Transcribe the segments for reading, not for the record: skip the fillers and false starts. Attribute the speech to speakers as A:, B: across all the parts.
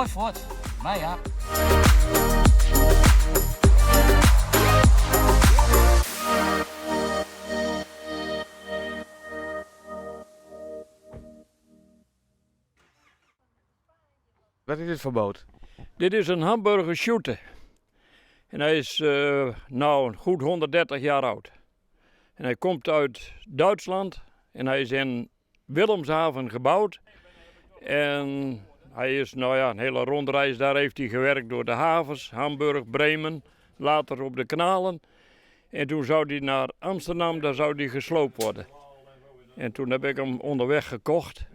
A: Moai fuort, mar ja.
B: Wat is dit foar boat?
C: Dit is in Hamburger Sjoete. En hy is nou goed 130 jaar oud. En hy komt uit Duitsland en hy is in Wilhelmshaven gebouwd. En hy is, nou ja, een hele rondreis daar heeft hij gewerkt door de havens, Hamburg, Bremen, later op de kanalen. En toen zou hij naar Amsterdam, daar zou hij gesloopt worden. En toen heb ik hem onderweg gekocht.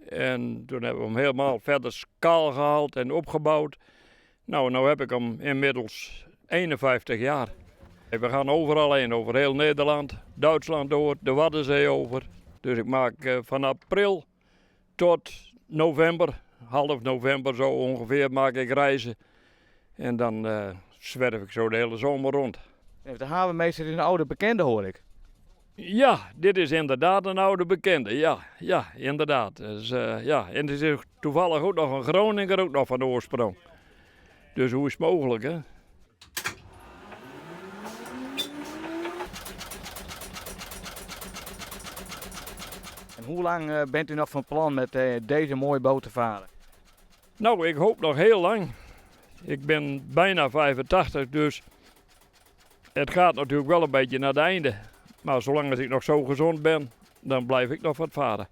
C: En toen hebben we hem helemaal verder kaal gehaald en opgebouwd. Nou, nou heb ik hem inmiddels 51 jaar. We gaan overal heen, over heel Nederland, Duitsland door, de Waddenzee over. Dus ik maak eh, van april tot november, half november zo ongeveer, maak ik reizen. En dan uh, zwerf ik zo de hele zomer rond.
B: De havenmeester is een oude bekende, hoor ik.
C: Ja, dit is inderdaad een oude bekende. Ja, ja inderdaad. Dus, uh, ja. En het is toevallig ook nog een Groninger, ook nog van oorsprong. Dus hoe is het mogelijk, hè?
B: En hoe lang eh, bent u nog van plan met eh, deze mooie boot te varen?
C: Nou, ik hoop nog heel lang. Ik ben bijna 85, dus het gaat natuurlijk wel een beetje naar het einde. Maar zolang als ik nog zo gezond ben, dan blijf ik nog wat varen.